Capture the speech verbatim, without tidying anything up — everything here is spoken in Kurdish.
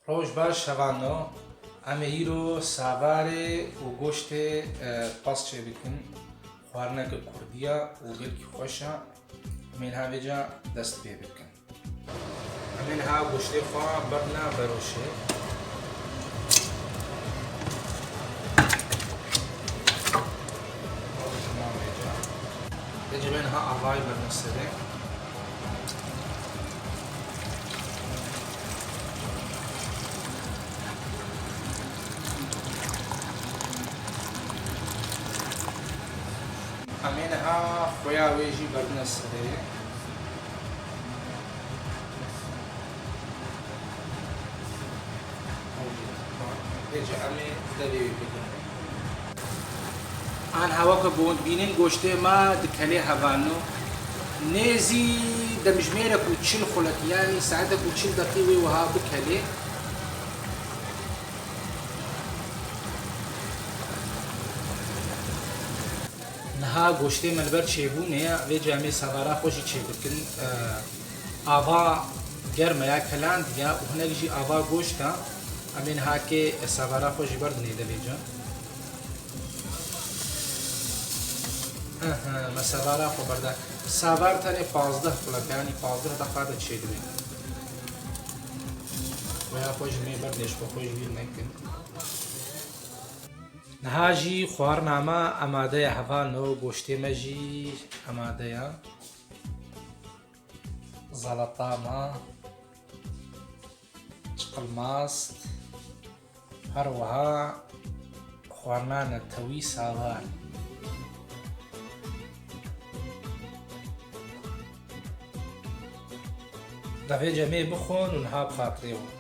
Roj baş hevalno, em ê îro savarê û goştê, e, pez çêbikin. Xwarineke kurdî ya û gelkî xweş e. Em ê niha vêca dest pê bikin. Em ê niha goştê xwe berdine beroşê. Vêca em ê niha avayî berdine serê. Em ê niha xuya wê jî berdine serê. Vêca em ê devê wê bikin. An hewa ku bi hûn dibînin, goştê me dikelê hevalno. Nêzî demjimêrek û çil xulet, yanî saetek û çil deqî wê wiha bikelê. Niha goştê me li ber çêbûnê ye, vêca em ê savara xwe jî çêbikin. Ava germ e ya, kelandiye û hinek jî ava goşt e. Em ê niha kê savara xwe jî berdinê devê ca. Ehe, me savara xwe berda. Savar tenê pazdeh xulet, yanî pazdeh deqa de çêdibe. Xuya xwe jî mê berdê, ji xwe xwe jî bîr nekin. Niha jî xwarina me amade ye hevalno, goştê me jî amade ye. Zelata me, çiqil mast, her wiha xwarina netewî savar. Devê cemê bixwin û niha bi xatirê wan.